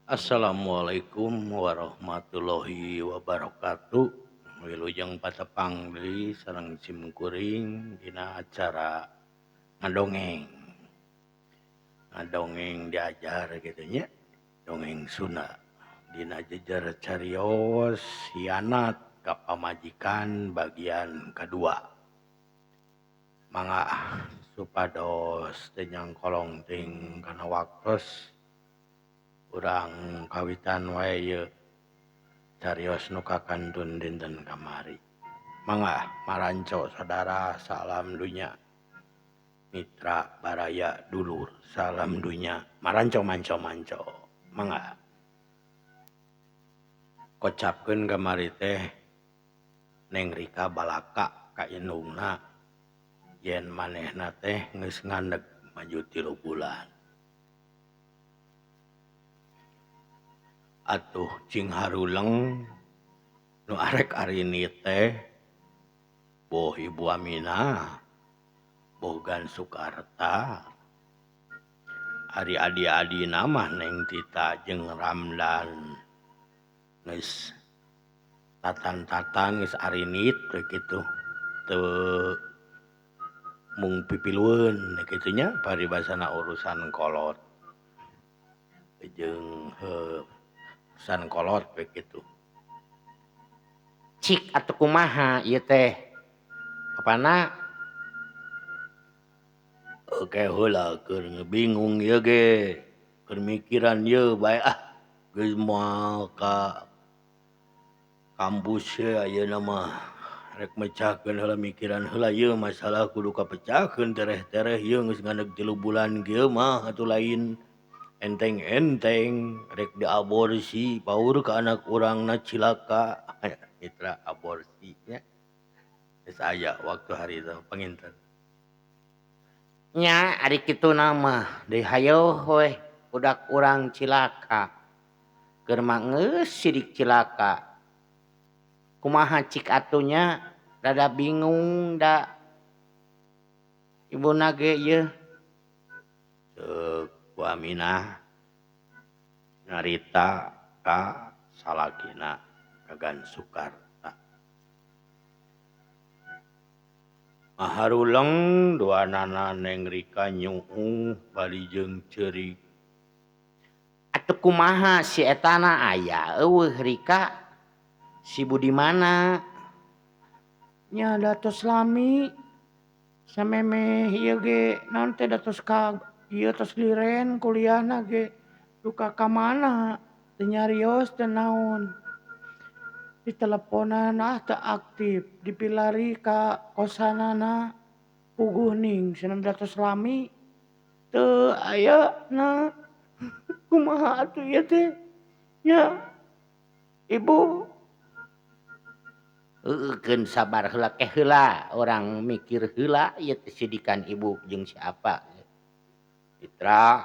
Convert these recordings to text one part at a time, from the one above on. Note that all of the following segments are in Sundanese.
Assalamualaikum warahmatullahi wabarakatuh. Wilujeng patepang deui sareng sim kuring dina acara ngadongeng. Ngadongeng diajar kitu nya, dongeng Sunda. Dina jejer carios hianat ka pamajikan bagian kadua. Mangga supados teu nyangkolong teuing kana waktos. Urang kawitan wae ieu carios nu kakantun dinten kamari. Mangga maranco sadara, salam dunya, mitra baraya dulur, salam dunya, maranco manco manco. Mangga kocapkeun kamari teh Neng Rika balaka ka indungna yen manehna teh geus ngandeg maju 3 bulan. Atuh cing haruleng nu arek arini teh boh Ibu Aminah boh Gan Sukarta ari adi-adina mah Neng Tita jeung Ramdan geus tatan-tatan geus arinit we kitu teu mung pipilueun kitu nya paribasana urusan kolot jeung urusan kolot we kitu. Cik atuh kumaha ieu teh? Apana? Oke heula keur bingung ieu ge, keur mikiran ieu bae ah geus moal ka kampus ye ayeuna mah rek mecahkeun heula mikiran heula ieu masalah kudu kapecahkeun tereh-tereh ieu geus ngandeg 3 bulan kieu mah atuh lain enteng-enteng rek diaborsi paur ka anak urangna cilaka. Mitra aborsi nya geus aya waktu hari itu panginten nya ari kituna mah deui hayoh we budak urang cilaka keur mah geus sidik cilaka kumaha cik atunya rada bingung da ibuna ge ieu. Ceuk Bu Aminah nyarita ka salakina ka Gan Sukarta. Maharuleng duanana Neng Rika nyuuh bari jeung ceurik. Atuh kumaha si etana aya eueuh Rika? Si Budi mana? Nya datos lami samemeh ieu ge naon teh datos ka ieu tos liren kuliahna ge duka ka mana teu nyarios teu naon. Diteleponan ah teu aktif, dipilari ka kosanana puguh ning cenah datos lami teu aya na. Kumaha atuh ieu teh nya Ibu? Heueuh keun sabar heula ke heula urang mikir heula ieu teh sidikan ibu jeung siapa. Mitra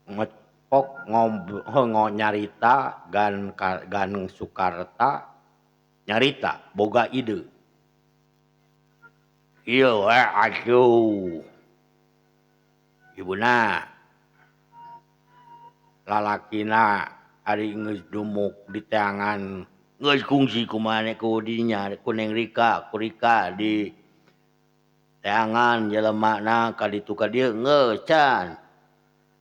ngepok ngobrol nyarita Gan Gan Sukarta nyarita boga ide. Ieu we atuh ibuna lalakina ari geus dumuk di teangan geus kungsi kumaha ku dinya ku Neng Rika ku Rika di teangan jelemana ka ditu ka dieu geus can.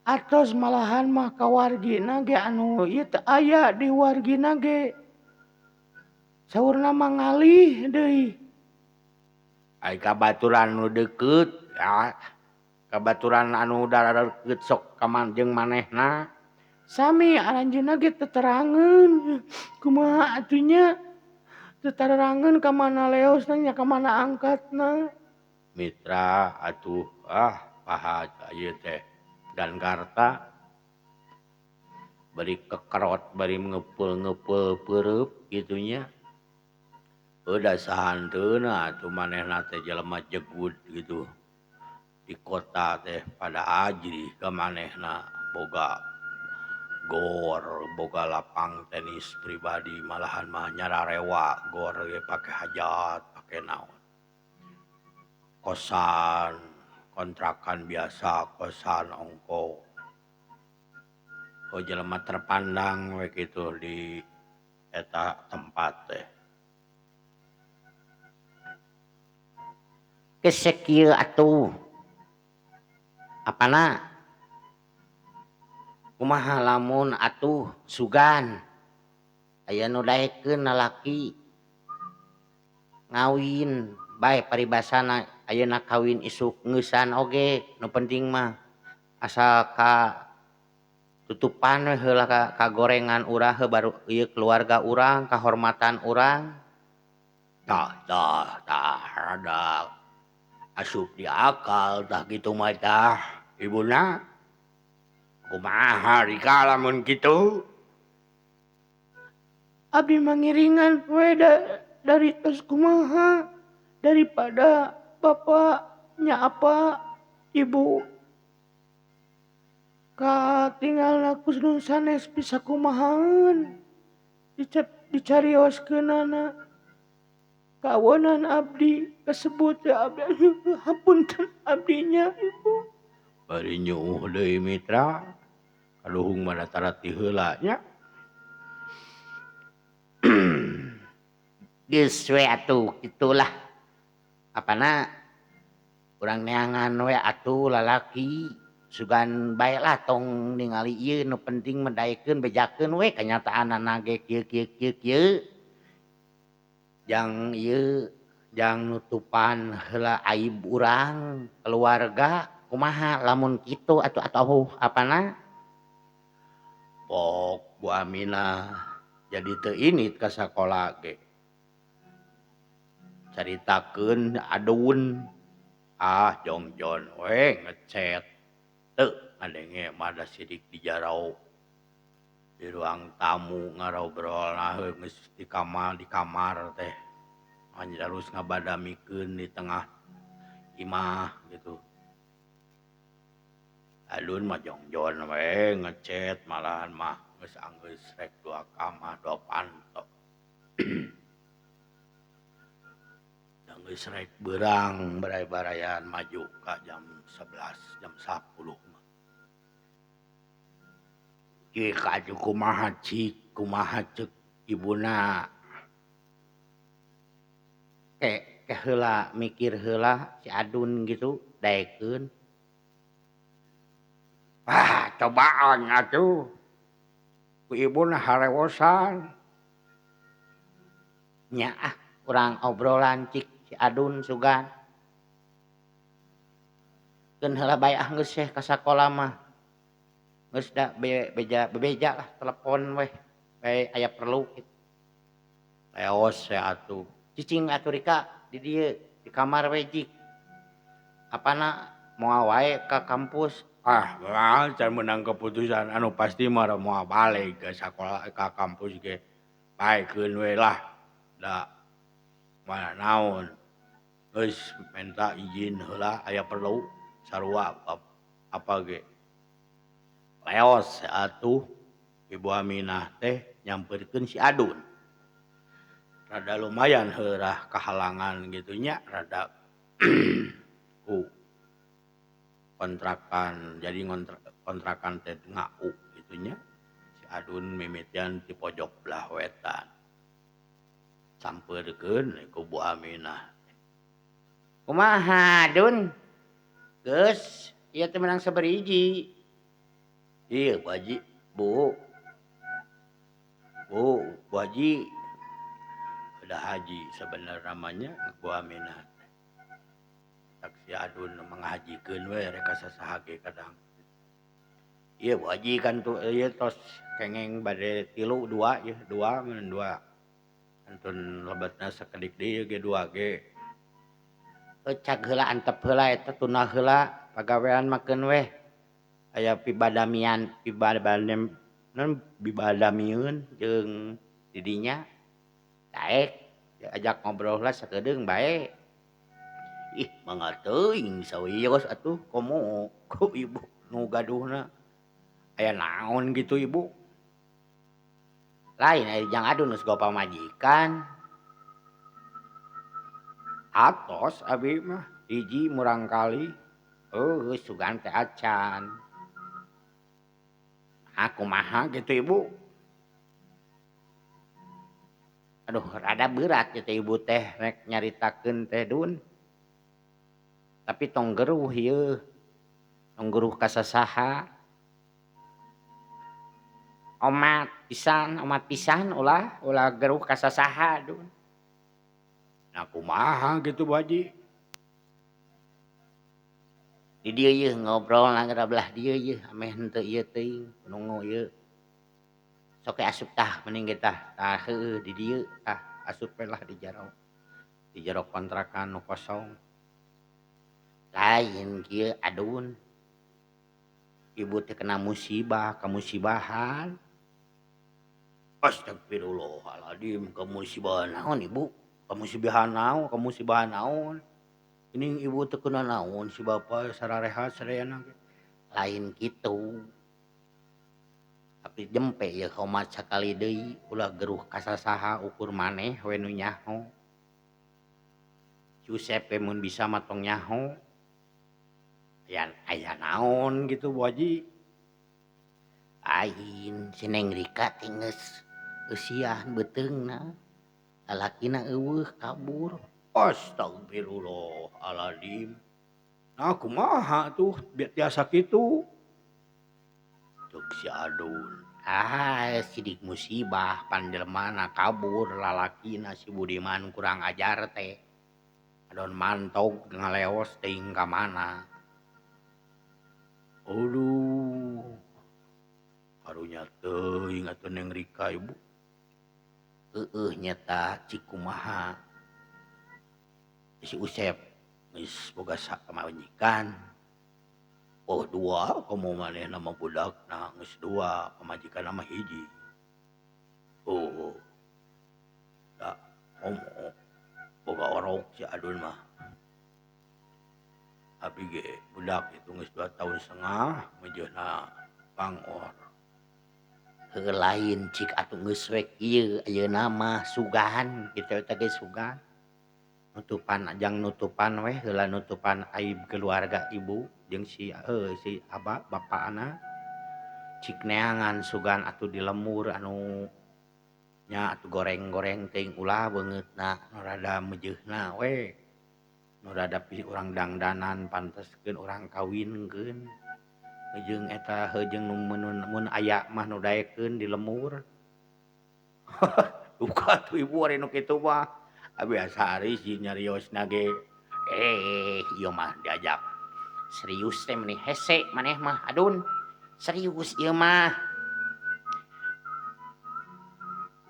Atos malahan mah ka wargina ge anu ieu teu aya di wargina ge. Saurna mah ngalih deui. Ai kabaturan nu deukeut ya, kabaturan anu deukeut sok ka jeung manehna. Sami aranjeunna ge teterangeun. Kumaha atuh nya? Teterangeun ka mana leosna nya ka mana angkatna. Mitra atuh ah paha ieu teh Dan Karta bari kekerot bari ngepeul-ngepeul peureub kitu nya. Udah sahanteuna atuh manehna teh jelema jegud gitu. Di kota teh pada ajrih ka manehna boga gor, boga lapang tenis pribadi malahan mah nyararewa gor ge pake hajat, pake naon. Kosan, kontrakan biasa, kosan ongko. Oh jelema terpandang we kitu di eta tempat teh. Gesek kieu atuh. Apana? Kumaha lamun atuh sugan aya nu daekeun lalaki ngawin bae paribasana ayeuna kawin isuk ngeusan oge nu penting mah asal ka tutupan we heula ka gorengan urang heuh baru ieu keluarga urang kahormatan urang. Tah tah tah rada asup di akal tah kitu mah tah ibuna. Kumaha rika lamun kitu? Abdi mangiringan we dari tos kumaha daripada bapaknya apa ibu katinggalna ku nu sanes bisa kumahaeun dicarioskeunana kawonan abdi kasebut ya abdi hapunten abdinya ibu. Bari nyuuh deui mitra kaluhung mah datara ti heula nya. Geus we atuh kitulah. Apana urang neangan we atuh lalaki sugan bae lah tong ningali ieu nu penting mah daekeun bejakeun we kanyataanana ge kieu kieu kieu kieu. Jang ieu jang nutupan heula aib urang keluarga kumaha lamun kitu atuh atau apana? Pok Bu Aminah jadi teu init ka sakola ge. Caritakeun adun ah jongjon we ngechat teu ngadenge mah da sidik di jarau di ruang tamu ngarobrol nah geus di kamar teh harus ngabadamikeun di tengah imah gitu. Adun mah jongjon we ngechat malahan mah geus anggeus rek dua kamar dua panto. Geus rek beurang baray-barayan maju ka jam 11 jam 10 mah. Kieu ka atuh kumaha cik kumaha ceuk ibuna. Ke heula mikir heula si Adun gitu daekeun. Ah cobaan atuh ku ibuna harewosan. Nya ah urang obrolan cik si Adun sugan. Keun heula bae ah geus seh ka sakola mah. Geus da beja bebeja lah telepon weh bae aya perlu kitu. Leos we atuh. Cicing atuh Rika di dieu di kamar we jik. Apana moal wae ka kampus. Ah moal can meunang keputusan anu pasti mah moal balik ka sakola ka kampus ge. Baekeun we lah da mana naon geus minta izin heula aya perlu sarua apa ge. Leos atuh Ibu Aminah teh nyamperkeun si Adun. Rada lumayan heurah kahalangan gitu nya rada ku kontrakan jadi kontrakan teh ngau gitu nya. Si Adun mimitian di pojok belah wetan. Sampeurkeun ku Bu Aminah. Kumaha Dun? Geus ieu teh menang sabariji. Iya Bu Haji, Bu. Bu, Bu Haji. Udah haji sebenarnya namanya Bu Aminah. Tak si Adun menghajikeun we rek ka sasaha ge kadang. Iya Bu Haji kan tuh ieu tos kengeng bade tilu dua ieu dua mun dua. Antun lebetna sakedik deui ge dua ge. Cag heula antep heula eta tuna heula pagawean makeun weh. Aya pibadamian pibadamieun bibadamieun jeung didinya. Daek diajak ngobrol lah sakedeung bae. Ih mangga teuing sawios atuh komo ku ibu nu gaduhna. Aya naon gitu ibu? Lain aya jang Adun geus goa pamajikan. Atos abi mah. Hiji murang kali. Oh, geus sugan teh acan. Aku kumaha gitu ibu. Aduh, rada berat gitu ibu teh rek nyaritakeun teh Dun. Tapi tong geruh ieu. Tong geruh ka sasaha. Omat pisan ulah geruh ka sasaha Dun. Nah kumaha gitu Bu Haji. Di dieu yeuh ngobrol na belah dieu yeuh ameh henteu ieu teuing nunggu ieu. Sok asup tah mending ge tah. Tah heueuh di dieu tah asup we lah di jero. Di jero kontrakan nu kosong. Lain kieu adun. Ibu teh kena musibah, kamusibahan. Astagfirullahaladzim, kamusibahan naon ibu? Kamusibahan naon? Kamusibahan naon? Ini ibu teh kena naon si bapak sararehat sadayana ge. Lain kitu. Tapi jempe ya homat sakali deui ulah geruh ka sasaha ukur maneh we nu nyaho. Yusep we mun bisa mah tong nyaho. Aya naon gitu Bu Haji. Lain si Neng Rika teh geus eusian beuteungna. Lalakina eueuh kabur. Astagfirullahaladzim. Nah kumaha tuh biar tiasa kitu. Cek si Adun. Ah, sidik musibah panjelmana kabur lalakina si Budiman kurang ajar teh. Adon mantog ngaleos teuing ka mana. Aduh. Karunya teuing atuh Neng Rika ibu. Heueuh nyata cik kumaha. Si Usep geus boga pamajikan. Oh dua komo manehna mah budakna geus dua pamajikanna mah hiji. Oh. Da komo boga orok si Adun mah. Abi ge budak itu geus 2,5 tahun meujeuhna pangor. Heuh lain cik atuh geus we kieu ayeuna mah sugan kitu teh ge sugan. Nutupan ajang nutupan weh heula nutupan aib keluarga ibu jeung si si abah bapakna. Cik neangan sugan atuh di lemur anu nya atuh goreng-goreng teuing ulah beungeutna nu rada meujeuhna we. Nu rada pi urang dangdanan panteskeun urang kawinkeun. Jeung eta heuh jeung nu mun aya mah nu daekeun di lemur. Duka tuh ibu ari nu kitu mah. Biasa ari si nyariosna ge ieu mah diajak serius teh meni hese maneh mah adun. Serius ieu mah.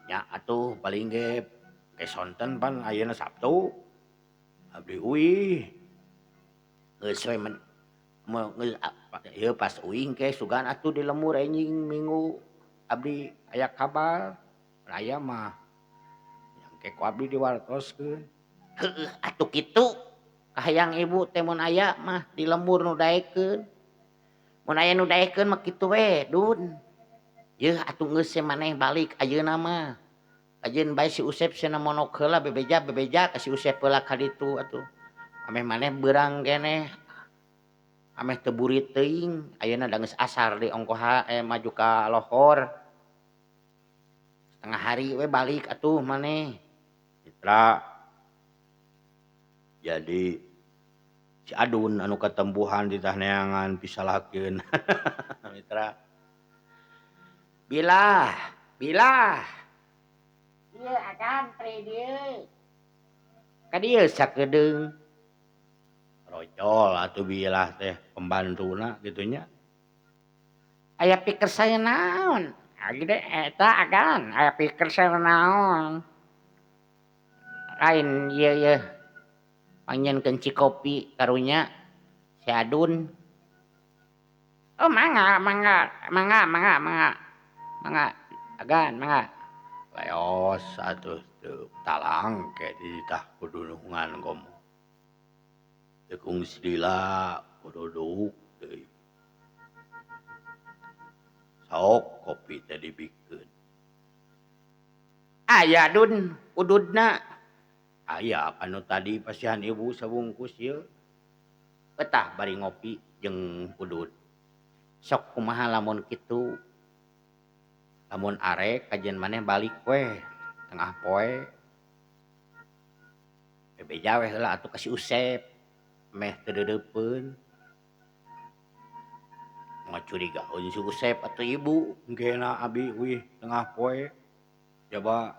Nya atuh paling ge ke sonten pan ayeuna Sabtu. Abdi uih. Geus we men ieu pas uing ke sugan atuh di lemur enjing minggu abdi aya kabar. Aya mah ku abdi diwartoskeun. Heueuh atuh kitu. Kahayang ibu teh mun aya mah di lembur nu daekeun. Mun aya nu daekeun mah kitu we, Dun. Yeuh atuh geus maneh balik ayeuna mah. Ajeun bae si Usep cenah monok heula bebeja-bebeja ka si Usep heula ka ditu atuh. Ameh maneh beurang keneh. Ameh teu burit teuing, ayeuna da geus asar di ongkoha maju ka lohor. Setengah hari we balik atuh maneh. Mitra. Jadi si Adun anu katempuhan di tah neangan pisalahkeun. Mitra. Bilah, bilah. Ieu akan pre dieu. Ka dieu sakedeung. Rocol atuh bilah teh pembantuna kitu nya. Aya pikir saya naon? Gede eta agan aya pikir saya naon? Lain ieu ieu pangnyeunkeun cikopi karunya si Adun. Oh mangga mangga mangga mangga mangga mangga agan mangga. Leos atuh teu talang ke dititah kudu nungan komo. Teu kungsi lila kudu duduk deui. Sok kopi teh dibikeun. Aya Dun ududna. Aya anu tadi pasihan ibu sabungkus ieu. Betah bari ngopi jeung udud. Sok kumaha lamun kitu. Lamun arek kajian maneh balik weh tengah poe. Bebeja weh heula atuh ka si Usep. Meh teu deudeupeun. Moal curigaeun si Usep atuh ibu engkena abi wih tengah poe. Coba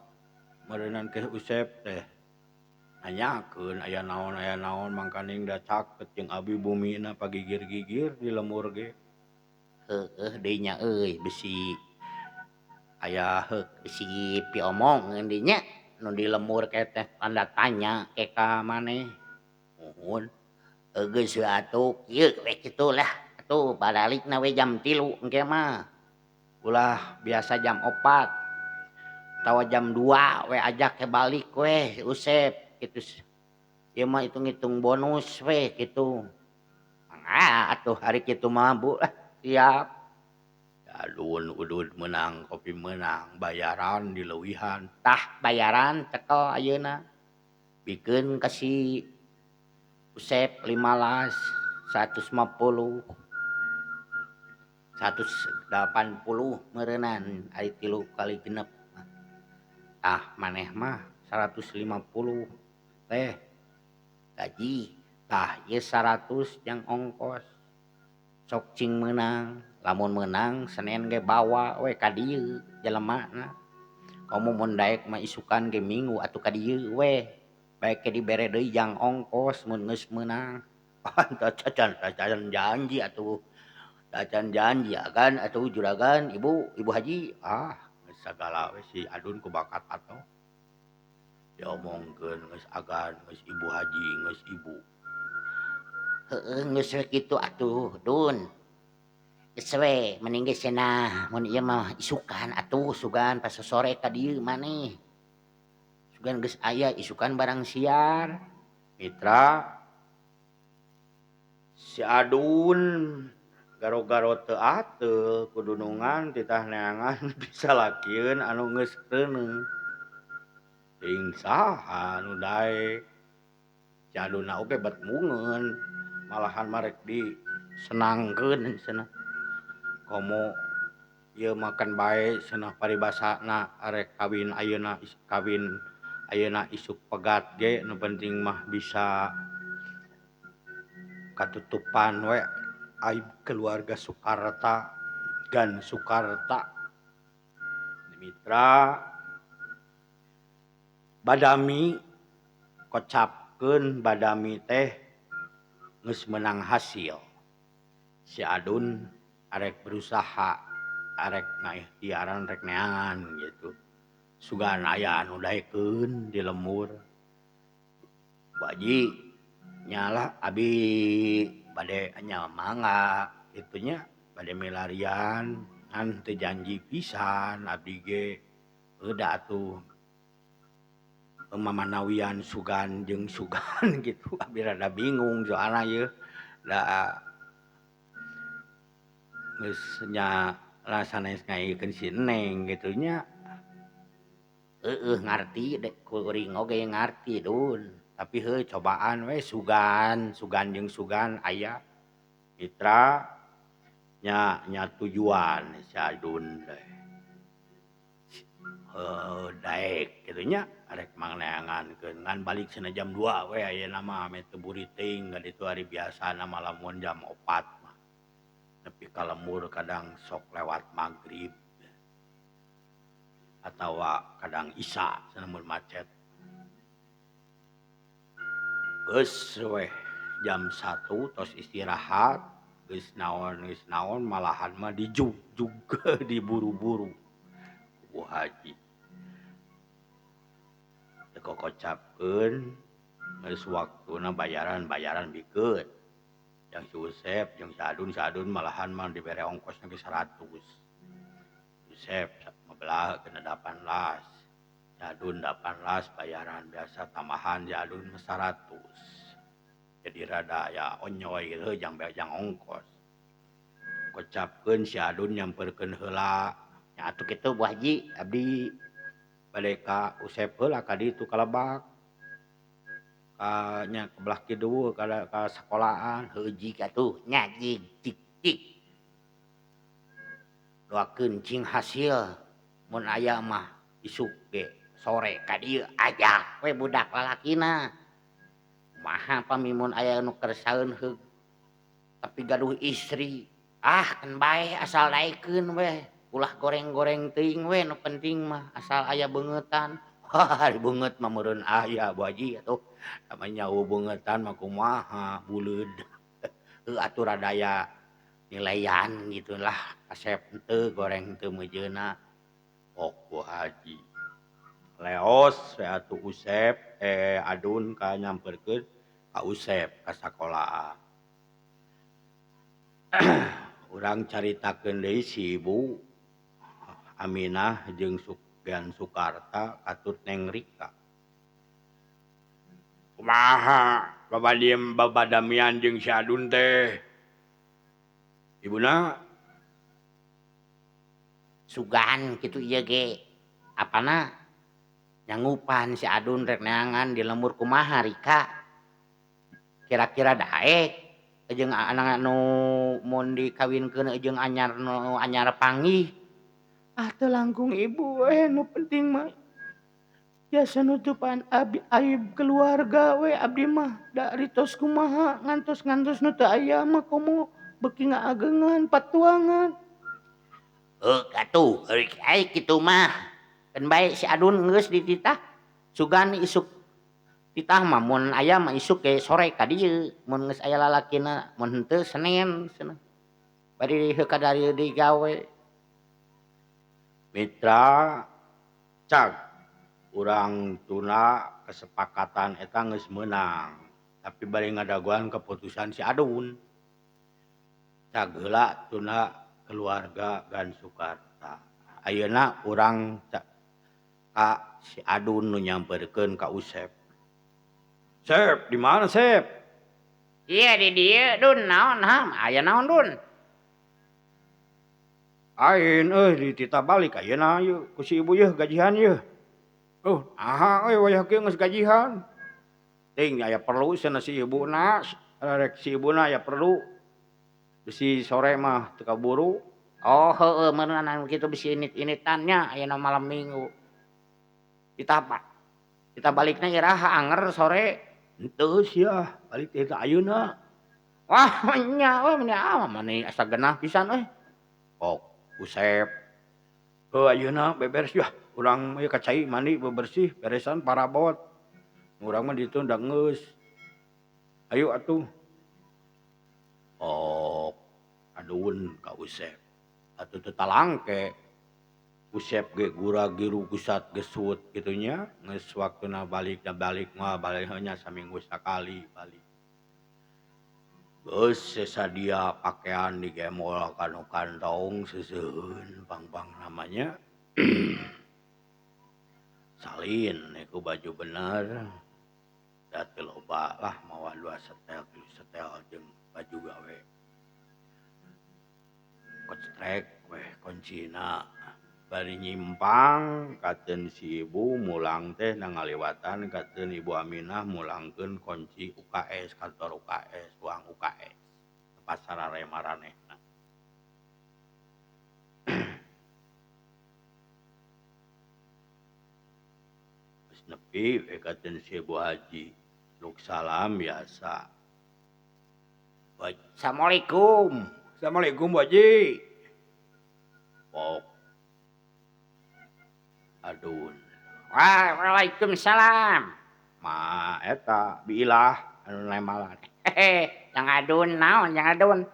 meureunan ke Usep teh nanyakeun aya naon mangkaning da caket jeung abi bumina pagigir-gigir di lembur ge. Heueuh deui nya euy bisi aya heuk bisi piomongeun deui nya nu di lembur ke teh tanda tanya ke ka maneh. Muhun geus atuh kieu we kitu lah atuh baralikna we jam 3 engke mah. Ulah biasa jam 4 atawa jam 2 we ajak ke balik we Usep kitu. Ieu mah hitung-hitung bonus we kitu. Mangga atuh hari kitu mah Bu lah siap. Adun udud menang kopi menang bayaran dileuwihan. Tah bayaran cekel ayeuna. Bikeun ka si Usep 15 150 180 meureunan ari 3 kali genep. Tah maneh mah 150 teh gaji. Tah ieu 100 jang ongkos. Sok cing meunang. Lamun meunang Senin ge bawa we ka dieu jelemana. Komo mun daek mah isukan ge Minggu atuh ka dieu we. Bae ke dibere deui jang ongkos mun geus meunang. Tacan janji atuh. Tacan janji agan atuh juragan ibu, ibu haji. Ah, geus sagala we si Adun ku bakat atuh. Diomongkeun geus agan, geus ibu haji, geus ibu. Heueuh geus we kitu atuh, Dun. Geus we mending geus cenah mun ieu mah isukan atuh sugan pas sore ka dieu maneh. Sugan geus aya isukan barang siar. Mitra si Adun garo-garo teu ateul kudunungan titah neangan bisa lakieun anu geus reuneuh. Teuing saha anu daek. Si Adunna oge bet mungeun malahan marek di senangkeun cenah. Komo ieu makan bae cenah paribasana arek kawin ayeuna kawin ayeuna isuk pegat ge nu penting mah bisa katutupan we aib keluarga Sukarta gan Sukarta. Mitra badami kocapkeun badami teh geus meunang hasil. Si Adun arek berusaha arek ngaikhtiaran rek neangan gitu. Sugan aya anu daekeun di lembur. Bu Haji nyala abi bade nya mangga kitu nya bade milarian ngan teu janji pisan abdi ge. Heuda atuh mamanawian sugan jeung sugan gitu abi rada bingung soalna ieu da geus nya sanes ngaikeun si Neng kitu nya. Heueuh ngarti dek kuring oge ngarti Dun. Tapi heuh cobaan we sugan, sugan jeung sugan aya mitra nya nya tujuan si Adun teh. Heuh daek kitu nya arek mangneangankeun ngan balik cenah jam 2 we ayeuna mah ame teu buriting ka ditu hari biasana mah lamun jam 4 mah. Nepi ka lembur kadang sok lewat magrib atawa kadang isya cenah mun macet. Geus weh jam 1 tos istirahat geus naon malahan mah dijugjug diburu-buru Bu Haji. Teu kokocapkeun geus waktuna bayaran-bayaran bikeun. Jeung si Usep jeung si Adun, si Adun malahan mah dibere ongkosna ge 100. Usep 15 kena 18. Si Adun 18 bayaran biasa tambahan si Adun mah 100. Jadi rada ya onyoy gitu jang jang ongkos. Kocapkeun si Adun nyamperkeun heula. Nya atuh kitu Bu Haji abdi bade ka Usep heula ka ditu ka lebak. Ka nya ka belah kidul ka sekolahan heuh jig atuh nya jig cik cik. Doakeun cing hasil mun aya mah isuk ge sore ka dieu ajak we budak lalakina. Kumaha pami mun aya nu kersaeun heug tapi gaduh istri. Ah keun bae asal daekeun we ulah goreng-goreng teuing we nu penting mah asal aya beungeutan. Wah beungeut mah meureun aya Bu Haji atuh. Namanya beungeutan mah kumaha buleud. Heuh atuh rada aya nilaian gitulah kasep henteu goreng teu meujeuna. Ok Bu Haji. Leos we atuh Usep Adun ka nyamperkeun ka Usep ka sakolaan. Urang caritakeun deui si Ibu Aminah jeung Sugan Sukarta katut Neng Rika. Kumaha babadiem babadamian jeung si Adun teh? Ibuna sugan kitu ieu ge. Apana nyangupan si Adun rek neangan di lembur kumaha Rika? Kira-kira daek jeung anak nu mun dikawinkeun jeung anyar nu anyar panggih. Ah teu langkung ibu we nu penting mah biasa nutupan abi aib keluarga we abdi mah da ritos kumaha ngantos-ngantos nu teu aya mah komo beuki ngaagengan patuangan. Heuh atuh rek ai kitu mah keun bae si Adun geus dititah sugan isuk titah mah mun aya mah isuk ge sore ka dieu mun geus aya lalakina mun henteu Senin cenah bari heuh ka dieu digawe. Mitra cag urang tuna kesepakatan eta geus meunang tapi bari ngadagoan keputusan si Adun. Cag heula tuna keluarga Gan Sukarta. Ayeuna urang ka si Adun nu nyamperkeun ka Usep. Sep, di mana Sep? Iya di dieu Dun, naon ham? Aya naon Dun? Ain euy dititah balik ayeuna yeuh ku si ibu yeuh gajihan yeuh. Aha euy wayah kieu geus gajihan. Ting aya perlu cenah si ibuna, rek si ibuna aya perlu. Bisi sore mah teu kaburu. Oh heueuh meureun kitu bisi init-initannya ayeuna malam Minggu. Kita balikna iraha anger sore. Henteu sia, balik teh ka ayeuna. Wah nya we meni ah mani asa genah pisan euy. Ok Usep. Heuh ayeuna beberes yah, urang ieu ka cai mandi bebersih beresan parabot. Urang mah ditu da geus. Ayo atuh. Ok Adun ka Usep. Atuh teu talangke. Usep ge gura-giru gusat gesut kitu nya geus waktuna balik da balik mah balik nya saminggu sakali balik. Geus sadia pakaian digemol kana kantong seuseuheun pang-pang namanya. Salin ku baju bener. Da teu loba lah mawa 2 setel 3 setel jeung baju gawe. Kostrek weh kuncina. Bari nyimpang kateun si ibu mulang teh na ngaliwatan kateun Ibu Aminah mulangkeun kunci UKS kantor UKS ruang UKS pasar maranehna. Geus nepi we kateun si Ibu Haji luk salam biasa. Assalamualaikum. Assalamualaikum Bu Haji. Pok Adun. Waalaikumsalam. Ma eta biilah anu nemalan. Hehe, yang Adun naon yang Adun.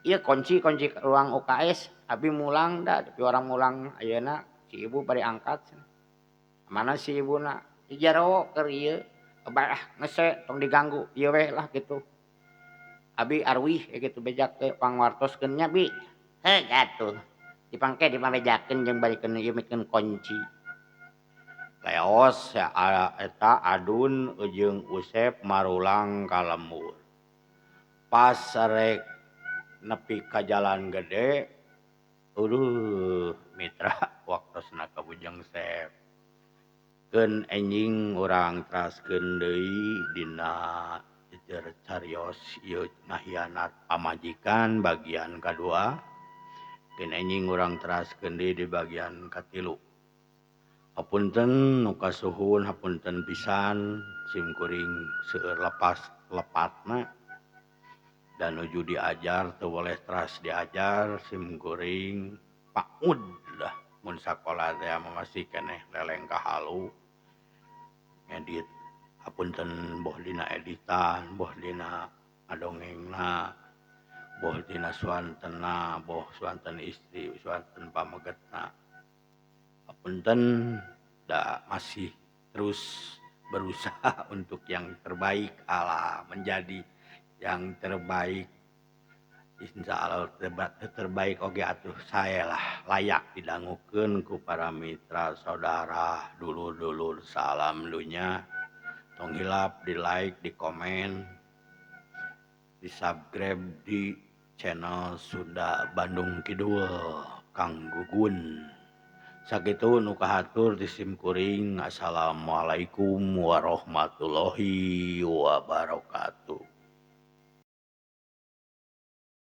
Ieu kunci ruang UKS abi mulang da tapi orang mulang ayeuna si ibu bari angkat. Mana si ibuna? Di jero keur ieu. Bah ngese tong diganggu ieu we lah kitu. Abi arwih kitu bejak teh pangwartoskeun nya bi. Heuh atuh. Dipangke dipabejakeun jeung balikeun ieu mikeun kunci. Leos eta Adun jeung Usep marulang ka lembur. Pas rek nepi ka jalan gede, aduh mitra waktosna ka Bujang Sep. Keun enjing urang teraskeun deui dina jejer carios ieu ngahianat pamajikan bagian kadua. Keun enjing urang teraskeun deui di bagian katilu. Hapunten nu kasuhun, hapunten pisan sim kuring seueur lepas lepatna dan nuju diajar teu boleh teras diajar sim kuring paud lah mun sakola teh masih keneh leleng kahalu ngedit. Hapunten boh dina editan, boh dina ngadongengna, boh dina suantenna, boh suanten istri, suanten pamegetna. Hapunten da masih terus berusaha untuk yang terbaik, ala menjadi yang terbaik. Insya Allah terbaik oge atuh saya lah layak didangukeun ku para mitra saudara dulur-dulur salam dunya. Tong hilap di like, di komen, di subscribe di channel Sunda Bandung Kidul Kang Gugun. Sakitu nu kahatur di sim kuring. Assalamualaikum warahmatullahi wabarakatuh.